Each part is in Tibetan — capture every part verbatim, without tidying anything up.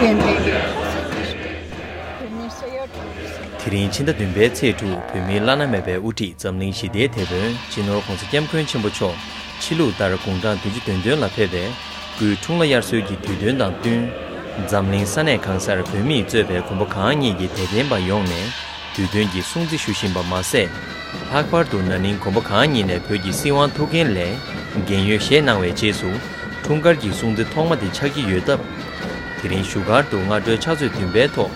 དེ་རིང་ཕྱི་ཟླ་བདུན་པའི་ཚེས་དྲུག་བོད་མིའི་བླ་ན་མེད་པའི་དབུ་ཁྲིད་འཛམ་གླིང་ཞི་བདེའི་དེད་དཔོན་སྤྱི་ནོར་༸གོང་ས་༸སྐྱབས་མགོན་ཆེན་པོ་མཆོག་ཕྱི་ལུགས་ལྟར་དགུང་གྲངས་བདུན་ཅུ་དོན་བདུན་ལ་ཕེབས་པའི་སྐུའི་འཁྲུངས་ལྷ་དབྱར་གསོལ་གྱི་དུས་སྟོན་དང་བསྟུན། འཛམ་གླིང་ས་གནས་གང་སར་བོད་མིས་གཙོས་པའི་མགོན་པོ་གང་ཉིད་ཀྱི་དད་ལྡན་པ་ཡོངས་ནས་དུས་སྟོན་གྱི་སྲུང་བརྩི་ཞུ་བཞིན་པ་མ་ཟད། ལྷག་པར་དུ་ན་ནིང་མགོན་པོ་གང་ཉིད་ནས་བོད་ཀྱི་སྲིད་དབང་ཐུགས་འགན་ལས་འགན་ཡོལ་བཞེས་གནང་བའི་རྗེས་སུ། འཁྲུངས་སྐར་གྱི་སྲུང་བརྩི་ཐོག་མ་དེ་ཆགས་ཀྱི་ཡོད་སྟབས། དེ་རིང་བཞུགས་སྒར་དུ་སྔ་དྲོའི་ཕྱག་ཚོད་བདུན་པའི་ཐོག་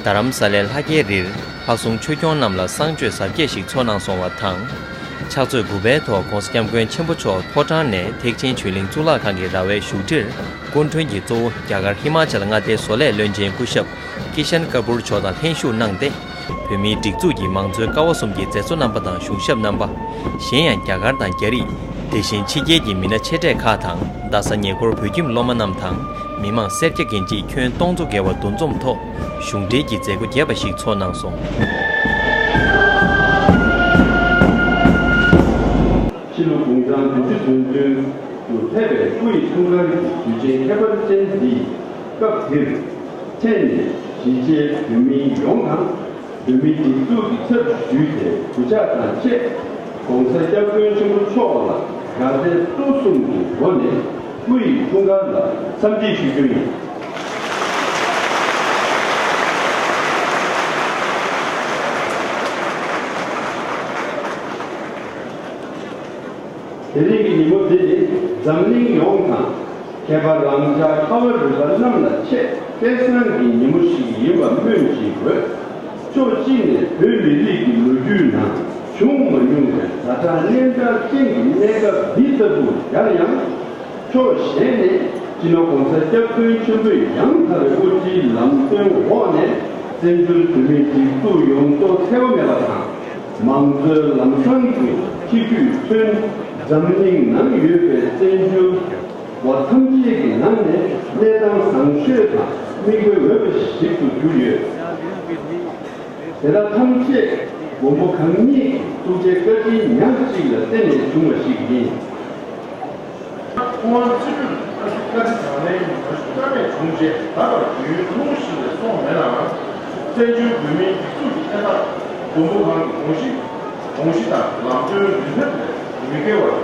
རྡ་རམ་ས་ལའི་ལྷ་རྒྱལ་རིར་ལྷ་སྲུང་ཆོས་སྐྱོང་རྣམས་ལ་གསང་སྤྱོད་གཟབ་རྒྱས་ཤིག་འཚོགས་གནང་སོང་བ་དང་། ཕྱག་ཚོད་དགུ་པའི་ཐོག་༸གོང་ས་༸སྐྱབས་མགོན་ཆེན་པོ་མཆོག་ཕོ་བྲང་ནས་ཐེག་ཆེན་ཆོས་གླིང་གཙུག་ལག་ཁང་གི་ར་བའི་བཞུགས་ཁྲིར་སྐུ་མགྲོན་གྱི་གཙོ་བོ་རྒྱ་གར་ཧི་མ་ཅལ་མངའ་སྡེའི་བཟོ་ལས་བློན་ཆེན་སྐུ་ཞབས་ཀི་ཤན་ཀ་པུར་མཆོག་དང་ལྷན་ཞུགས་གནང་སྟེ། བོད་མིའི་སྒྲིག་འཛུགས་ཀྱི་མང་གཙོའི་ཀ་བ་གསུམ་གྱི་མཛད་གཙོ་རྣམ་པ་དང་གཞུང་ཞབས་རྣམ་པ། གཞན་ཡང་རྒྱ་གར་དང་རྒྱ་རིགས། དེ་བཞིན་ཕྱི་རྒྱལ་གྱི་མི་སྣ་ཆེ་གྲས་ཁག་དང་རྡ་ས་ཉེ་འཁོར་བོད་ཁྱིམ་སློབ་མ་རྣམས་དང་མི་མང་སེར་སྐྱ་རྒན་བྱིས་ཁྱོན་སྟོང་ཚོ་བརྒལ་བ་འདུ་འཛོམས་ཐོག་གཞུང་འབྲེལ་གྱི་མཛད་སྒོ་རྒྱས་པ་ཞིག་འཚོགས་གནང་སོང་། ཕྱི་ལོ་དགུང་གྲངས་བདུན་ཅུ་དོན་བདུན་དུ་ཕེབས་པའི་སྐུ་ཡི་འཁྲུངས་སྐར་གྱི་དུས་ཆེན་ཁྱད་པར་ཅན་འདིའི་སྐབས་འདིར། ཕྲན་ནས་གཞིས་བྱེས་བོད་མི་ཡོངས་དང་། བོད་མིའི་སྒྲིག་འཛུགས་ཀྱི་ཚབ་ཞུས་ཏེ་གུས་ཕྱག་དང་བཅས་༸གོང་ས་༸སྐྱབས་མགོན་ཆེན་པོ་མཆོག་ལ་དགའ་དད་སྤྲོ་གསུམ་གྱི་སྒོ་ནས་སྐུ་ཡི་འཁྲུངས་སྐར་ལ་འཚམས་འདྲི་ཞུ་རྒྱུ་ཡིན། དེ་རིང་གི་ཉིན་མོ་འདི་ནི་འཛམ་གླིང་ཡོངས་དང་། མཁས་པ་རང་ཅག་ཁ་བ་རི་པ་རྣམས་ལ་ཆེས་དཔེ་བཟང་གི་ཉིན་མོ་ཞིག་ཡིན་པ་སྨོན་ཅིང་འོས། ཕྱོགས་གཅིག་ནས་བོད་མི་རིགས་ཀྱི་ལོ་རྒྱུས་ནང་བྱུང་མ་མྱོང་བའི་ཛ་དྲག་སྙན་གྲགས་ཅན་གྱི་གནས་སྐབས་འདི་ལྟ་བུར་སྦྱར་ཡང་། ཕྱོགས་གཞན་ནས་སྤྱི་ནོར་༸གོང་ས་༸སྐྱབས་མགོན་ཆེན་པོས་ཡང་དག་པའི་དབུ་ཁྲིད་ལམ་སྟོན་འོག་ནས་བཙན་བྱོལ་བོད་མིའི་སྒྲིག་འཛུགས་ཡོངས་རྫོགས་འཚེ་བ་མེད་པ་དང་། མང་གཙོའི་ལམ་བཟང་གི་ཐིག་སྐུད་མཚོན། འཛམ་གླིང་ནང་ཡོད་པའི་བཙན་བྱོལ་བ་ཐམས་ཅད་ཀྱི་ནང་ནས་གནས་སྟངས་བཟང་ཤོས་དང་མིག་དཔེ་འོས་པ་ཞིག་ཏུ་གྱུར་ཡོད། དེ་དག་ཐམས་ཅད་མགོན་པོ་གང་ཉིད་ཀྱི་ཐུགས་རྗེ་བཀའ་དྲིན་ཉག་གཅིག་ལ་བརྟེན་ནས་བྱུང་བ་ཞིག་ཡིན། ཁོང་རྩིས་སྤྲོད་བཀའ་ཁྲི་དང་ལེན་ཉི་ཤུ་རྩ་གནད་བྱུང་རྗེས་ད་བར་རྒྱུན་ཐུང་ཞིག་ལས་སོང་མེད་ནའང་། བཙན་བྱོལ་བོད་མིའི་སྒྲིག་འཛུགས་ཀྱི་ཐད་ཀར་མགོན་པོ་གང་གི་དགོངས་གཞི་དགོངས་གཞི་དང་ལམ་སྟོན་རིན་ཐང་ལས་མི་འགལ་བར།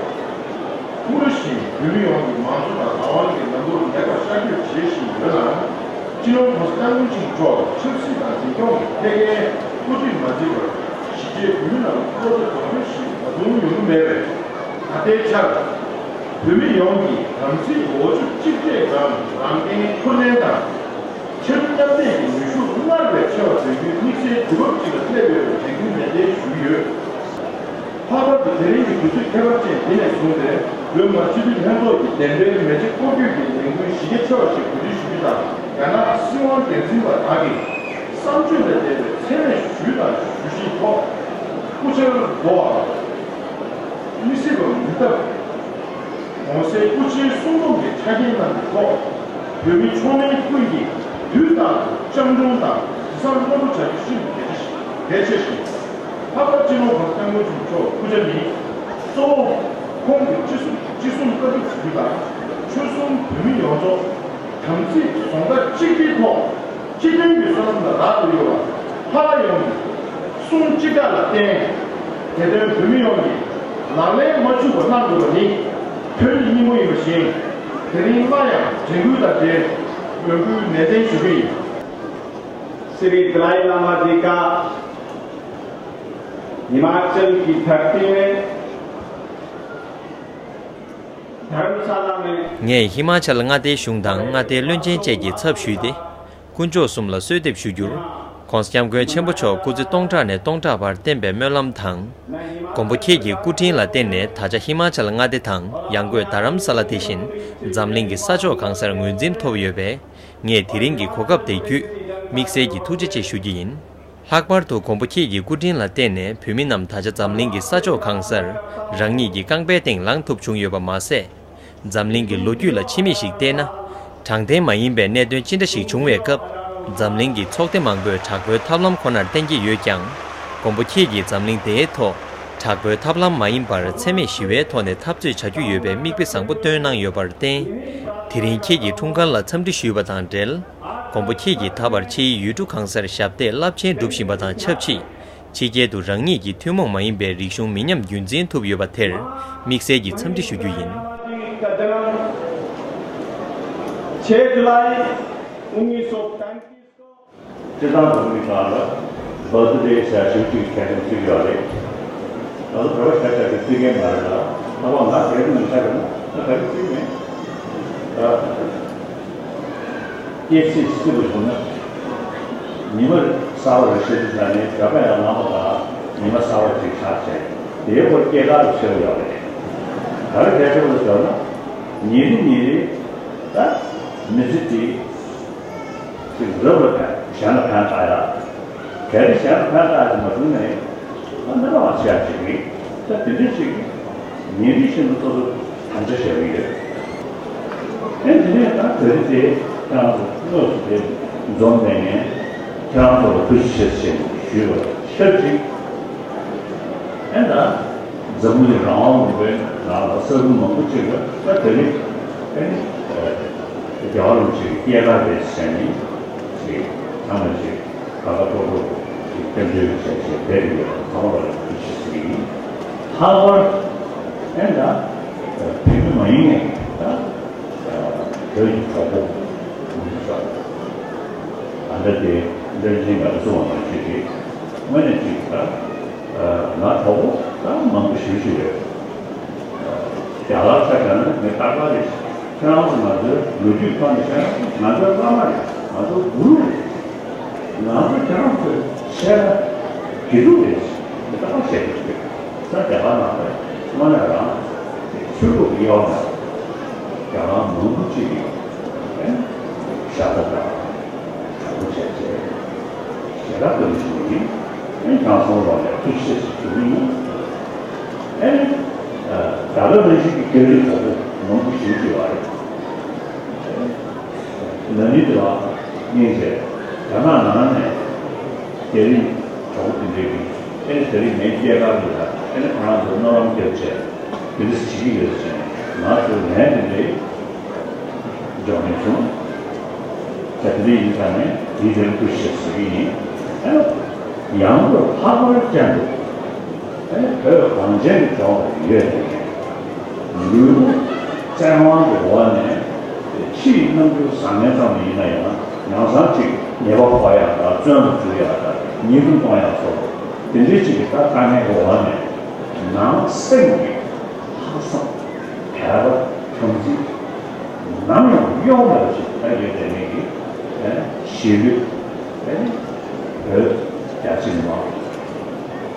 སྐུ་རུ་བཞེངས་བོད་མི་ཡོངས་ཀྱི་མང་གཙོ་དང་བདག་དབང་གི་ལམ་བུར་ལེགས་པར་ཤར་བསྐྱོད་བྱེད་བཞིན་ཡོད་ལ། སྤྱི་ནོར་༸གོང་ས་༸སྐྱབས་མགོན་ཆེན་པོ་མཆོག་ཆབ་སྲིད་དང་འཛིན་སྐྱོང་གི་ཐད་ཀའི་བཀོད་སྒྲིག་མ་མཛད་པར་གཞིས་བྱེས་བོད་མི་རྣམས་བློ་རྩེ་གང་བོ་ཞིག་ད་དུང་ཡོང་གི་མེད་པས། ད་ལྟའི་ཆར་བོད་མི་ཡོངས་ཀྱིས་དམ་ཚིག་འོ་ཆུ་གཅིག་སྤྲད་ངང་རང་འགན་འཁུར་ལེན་དང་། ཆབ་སྲིད་མཉམ་འདེགས་ཀྱི་ནུས་ཤུགས་སྔར་བས་ཆེ་བ་འདོན་རྒྱུའི་དམིགས་བསལ་དུས་བབ་ཅིག་ལ་སླེབས་ཡོད་པའི་དྲན་སྐུལ་ནན་ཏན་ཞུས་ཡོད། ལྷག་པར་དུ་དེ་རིང་གི་དུས་ཚོད་ཁྱད་པར་ཅན་འདི་ནས་བཟུང་སྟེ་བོད་མི་མང་སྤྱི་འཐུས་ལྷན་ཚོགས་ཀྱི་གདན་འདྲེན་མེ་ལྕེ་སྐོར་སྐྱོད་ཀྱི་ལས་འགུལ་གཞི་རྒྱ་ཆེ་བ་ཞིག་གོ་སྒྲིག་ཞུ་རྒྱུ་དང་། རྒྱ་ནག་སྲིད་དབང་སྒེར་འཛིན་པ་དག་གིས་བསམ་སྤྱོད་ལས་འདས་པའི་མཚན་སྨད་ཞུས་དང་ཞུ་བཞིན་ཐོག་སྐུ་བཅར་འགྲོ་བར་མི་སྲིད་པ་མི་སྟབས། གོང་གསལ་སྐུ་ཕྱྭའི་གསུང་འབུམ་གྱི་ཆ་རྐྱེན་རྣམས་ཀྱི་ཐོག་བོད་མི་མཆོག་དམན་ཀུན་གྱིས་དུས་རྟག་ཏུ་སྤྱང་གྲུང་དང་དྲི་བཟང་བློ་སྤོབས་བྱ་རྒྱུ་ཤིན་ཏུ་གལ་ཆེ་ཞིང་གལ་ཆེ་ཞིང་། ལྷག་པར་སྤྱི་ནོར་༸གོང་ས་༸སྐྱབས་མགོན་ཆེན་པོ་མཆོག་སྐུ་ཕྱྭ་ནི་གཙོ་བོ་ཁོང་གི་ཅི་གསུང་ཅི་གསུང་བཀའ་སྒྲུབ་བྱེད་རྒྱུ་དང་། ཆོལ་གསུམ་བོད་མི་ཡོངས་རྫོགས་དམ་ཚིག་ཟུང་ལྟ་གཅིག་སྒྲིལ་ཐོག་སྤྱི་མཐུན་གྱི་བསོད་ནམས་ལ་རག་ཏུ་ཡོད་པ། ལྷ་ཡོངས་ཀྱི་གསུང་གཅིག་ག་ལ་བརྟེན། དེ་དོན་བོད་མི་ཡོངས་ཀྱིས་ལག་ལེན་མ་འཆུག་པར་གནང་དགོས་པ་ནི་དོན་གྱི་སྙིང་པོ་ཡིན་པ་བཞིན། དེ་རིང་སླར་ཡང་དྲན་སྐུལ་དང་འབྲེལ་འོས་སྐུལ་ནན་ཏན་ཞུ་རྒྱུ་ཡིན། श्री दलाई लामा जी का हिमाचल की धरती में धर्मशाला में ངས་ཧི་མ་ཅལ་མངའ་སྡེའི་གཞུང་དང་མངའ་སྡེའི་བློན་ཆེན་བཅས་ཀྱི་ཚབ་ཞུས་ཏེ། དཀོན་མཆོག་གསུམ་ལ་གསོལ་འདེབས་ཞུ་རྒྱུར། ༸གོང་ས་༸སྐྱབས་མགོན་ཆེན་པོ་མཆོག་སྐུ་ཚེ་སྟོང་ཕྲག་ནས་སྟོང་ཕྲག་བར་བརྟན་པའི་སྨོན་ལམ་དང་། མགོན་པོ་ཁྱེད་ཀྱི་སྐུ་དྲིན་ལ་བརྟེན་ནས་ད་ཆ་ཧི་མ་ཅལ་མངའ་སྡེ་དང་ཡང་སྒོས་རྡ་རམ་ས་ལ་དེ་བཞིན་འཛམ་གླིང་གི་ས་ཕྱོགས་གང་སར་ངོས་འཛིན་ཐོབ་ཡོད་པས། ངས་དེ་རིང་གི་གོ་སྐབས་དེ་བརྒྱུད་དམིགས་བསལ་གྱི་ཐུགས་རྗེ་ཆེ་ཞུ་རྒྱུ་ཡིན། ལྷག་པར་དུ་མགོན་པོ་ཁྱེད་ཀྱི་སྐུ་དྲིན་ལ་བརྟེན་ནས་བོད་མི་རྣམས་ད་ཆ་འཛམ་གླིང་གི་ས་ཕྱོགས་གང་སར་རང་ཉིད་ཀྱི་རྐང་པའི་སྟེང་ལངས་ཐུབ་བྱུང་ཡོད་པ་མ་ཟད། འཛམ་གླིང་གི་ལོ་རྒྱུས་ལ་ཕྱི་མིག་ཞིག་བལྟས་ན། དྲང་བདེན་མ་ཡིན་པའི་གནད་དོན་ཅི་འདྲ་ཞིག་བྱུང་བའི་སྐབས། འཛམ་གླིང་གི་ཚོགས་སྡེ་མང་པོས་དྲག་པོའི་ཐབས་ལམ་ཁོ་ནར་བརྟེན་གྱི་ཡོད་ཀྱང་། མགོན་པོ་ཁྱེད་ཀྱིས་འཛམ་གླིང་དེའི་ཐོག་དྲག་པོའི་ཐབས་ལམ་མ་ཡིན་པར་འཚེ་མེད་ཞི་བའི་ཐོག་ནས་འཐབ་རྩོད་བྱ་རྒྱུ་ཡོད་པའི་མིག་དཔེ་བཟང་པོ་སྟོན་གནང་ཡོད་པར་བརྟེན། དེ་རིང་ཁྱེད་ཀྱི་འཁྲུངས་སྐར་ལ་འཚམས་འདྲི་ཞུས་པ་དང་འབྲེལ། མགོན་པོ་ཁྱེད་ཀྱིས་ད་བར་ཕྱིའི་ཡུལ་གྲུ་གང་སར་ཞབས་སྟེགས་རླབས་ཆེན་སྒྲུབ་བཞིན་པ་དང་ཆབས་ཅིག་ཕྱི་རྒྱལ་དུ་རང་ཉིད་ཀྱི་ཐུན་མོང་མ་ཡིན་པའི་རིག་གཞུང་མི་ཉམས་རྒྱུན་འཛིན་ཐུབ་ཡོད་པ་དེར་དམིགས་བསལ་གྱི་འཚམས་འདྲི་ཞུ་རྒྱུ་ཡིན། छह जुलाई उन्नीस सौ पैंतीस को སྤྱིར་བཏང་བོད་མི་ཁག་ལ་བར་དུ་རེད་ཟེར་ཞིབ་ཅིག་ཁྱད་དུ་བརྩི་གི་ཡོད་རེད། ང་ཚོ་བོད་པ་ཤ་ཤ་གི་བརྩི་མཁན་མ་རེད་ལ། ད་བ་ང་གལ་ཏེ་མི་ཤ་རེད་ན་ང་ག་རེ་བརྩི་མེད། ད་སྐྱེ་སྲིད་བརྩི་བ་བྱུང་ན་ཉི་མ་གསར་བ་རེ་ཤར་དུས་ཙ་ནས་བོད་པ་ཡང་ངོ་མ་དང་ཉི་མ་གསར་བ་ཅིག་ཆགས་བྱས་དེའི་སྐོར་སྐྱེས་སྐར་རུ་ཆེ་བ་ཡོད་རེད། ག་རེ་གལ་ཆེ་བ་རེད་ཟེར་ན་ཉིན་རེ་ཉིན་རེ་ད་མི་ཚེ་དེ། ཅིག་རབ་ལ་ཕན་གཞན་ལ་ཕན་བཏགས་ཡ། གལ་ཏེ་གཞན་ལ་ཕན་བཏགས་ཀྱི་མ་བྱུང་ནའི་ང་སྨན་པ་བ་ཆེ་ཡ་ཅིག་རེད། ད་དེ་འདྲ་ཅིག་ཉིན་རེ་བཞིན་དུ་སོ་སོ་དམ་བཅའ་བཞག་གི་ཡོད། ཨེ་དེ་ནས་ད་ག་རེ་དེ་ཁྱེད་རང་ཚོ་དངོས་སུ་དེ་འཛོམས་བསྡད་མཁན་ཁྱེད་རང་ཚོ་ལ་ཐུགས་རྗེ་ཆེ་ཞེས་ཞུས་པ་ཤར་ཅིག་ཨེ་ད། འཛམ་བུ་གླིང་རང་དབང་ལུང་པའི་ནང་ལ་ས་ཁུལ་མང་པོ་ཅིག་ལ་ད་དེ་རིང་ཨེ་རྒྱལ་བ་རིན་པོ་ཆེའི་སྐྱེས་སྐར་རེད་ཟེར་ནས་ཅིག་ཚང་མས་ཅིག་ཁ་ཁ་ཐོག་ཐོག་ཅིག་སྐྱབས་འཇུག་བྱས་བྱས་བསྡད་ཡོད། ཚང་མ་ལ་ཐུགས་རྗེ་ཆེ་ཟེར་གྱི་ཡིན། ལྷག་པར་ཨེ་ད་བོད་མི་མ་ཡིན་ནའི་ད་བོད་ཀྱི་གྲོགས་པོ་མི་ཚོ་ད་ལྟ་དེ་བློན་ཆེན་ང་ཚོ་བ་མ་ཞུས་ཏེ་དངོས་གནས་ཅིག་ད། ང་གྲོགས་པོ་ད་མང་པོ་ཞེ་པོ་ཅིག་ཡོད། རྒྱ་གར་ཆ་བཞག་ན་ངས་རྟག་པར་རེད། ཁྱེད་རང་ཚོ་ང་ཚོའི་ལོ་རྒྱུས་ཐོག་ནས་བཤད་ན་ང་ཚོའི་བླ་མ་རེད། ང་ཚོའི་གུ་རུ་རེད། ང་ཚོ་ཁྱེད་རང་ཚོའི་ཆེ་ན་དགེ་ཕྲུག་རེད། ངས་རྟག་པར་བཤད་ཀྱི་ཡོད། ས་རྒྱ་གར་ནང་ལ་དངོས་གནས་རང་ཆོས་ལུགས་ཀྱི་གཡོག་ནས་རྒྱ་གར་མང་པོ་ཅིག་གིས་ཤ་ཚ་དང་དྲང་པོ་བྱས་བྱས། ཞེ་དྲག་སྐྱོན་ཞིག་ཡིན། ཨེ་ཁྱེད་ཚོ་ལ་ཡང་ཐུགས་རྗེ་ཆེ་ཞུ་གི་ཡིན། ཨེ་ད་ལྟ་ནང་བཞིན་གྱི་སྐད་རིགས་གྲོགས་པོ་མང་པོ་ཞིག་ཡོད་པ་རེད། ན་ནིང་དེ་ལ་སྙིང་རྗེ་རྒྱ་ནག་ནང་ནས་སྐད་རིགས་གྲོགས་པོ་དེ་འདྲས་ཀྱིས་ཨེ་དེ་རིང་ངའི་སྐྱེས་སྐར་རེད་ལ་ཨེ་ཁོ་རང་ཚོ་སྨོན་ལམ་རྒྱབ་བྱས་དེ་འདྲ་བྱེད་ཀྱི་ཡོད་ཟེར་ནས་ང་ཚོ་ལན་དེ་འདྲས། འཇོག་མི་བྱུང་། ད་དེ་འདྲ་ཡིན་ཙང་ནས་དེའི་རིང་ཐུགས་རྗེ་ཆེ་ཞུ་གི་ཡིན། ཡང་དུ་ལྷག་པར་ཅན་དུ་བོད་གངས་ཅན་གྱི་ལྗོངས་ལ་ཡོད་པའི་ལུས་པོ་བཙན་དབང་གི་འོག་ནས་ཕྱིའི་རྣམ་འགྱུར་བཟང་ངན་ཙམ་ཡིན་ན་ཡང་ཡང་སང་ཅིག་ཉེས་པ་ཕོག་ཡག་དང་བཙོན་དུ་འཇུག་ཡག་དང་ཉེས་རྡུང་གཏོང་ཡག་སོགས་དེ་འདྲའི་ཅིག་གི་ད་དཀའ་ངལ་གྱི་འོག་ནས་ནང་སེམས་ཀྱི་ལྷག་བསམ་དད་པ་དམ་ཚིག་ནམ་ཡང་གཡོ་མེད་པ་ཞིག་ད་ཡོད་དེ་ནས་ཀྱི་གཞིས་ལུས་བོད་རྒྱ་ཆེ་མི་མང་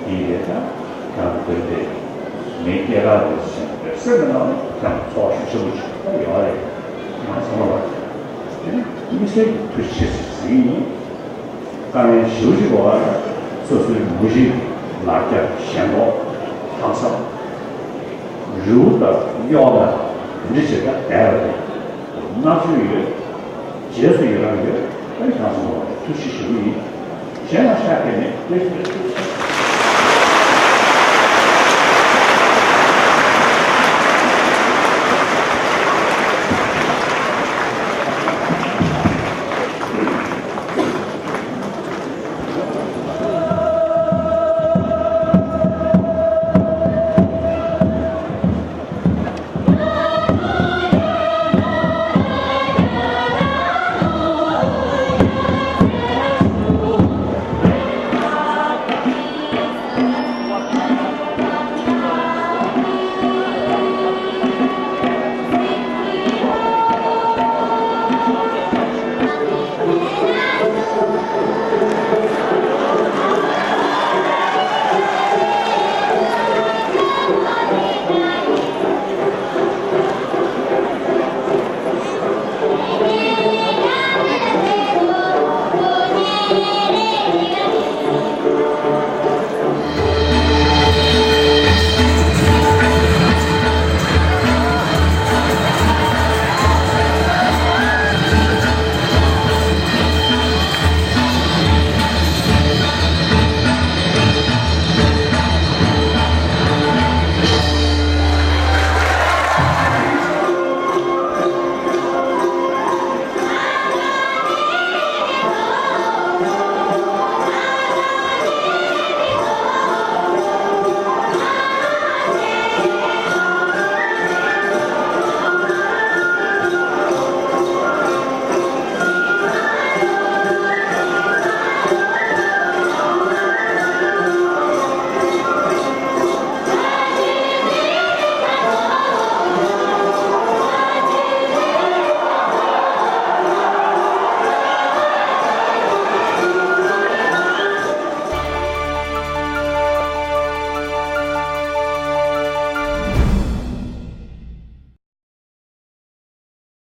ཡིན་པས་ད་ཡང་བོད་དེ་མི་སྐྱེ་ར་རེད་ཟེར་བའི་སེམས་ནང་ཡང་ཚོར་ཤུགས་ཆེན་པོ་ཞིག་ད་ཡོད་རེད། ང་ཚང་མ་ལ་དེ་ནི་དམིགས་བསལ་གྱི་ཐུགས་རྗེ་ཆེ་ཟེར་གྱི་ཡིན། དཀའ་ངལ་ཞེ་པོ་ཅིག་འོག་ལ་སོ་སོའི་མུ་བཞི་ལ་རྒྱ་ཞེན་ཁོག་ལྷག་བསམ་རི་བོ་ལྟར་གཡོ་ལ་འདི་བྱེད་ཀ་བསྡད་པ་རེད། སྣ་ཚོགས་ཡོད། རྗེས་སུ་ཡི་རང་ཡོད། ཨེ་ཁྱང་སོང་བ་ཐུགས་རྗེ་ཞུ་གི་ཡིན། གཞན་ལ་ཤ་གས་ནས་ཏེ་ཏེ་ཏེ།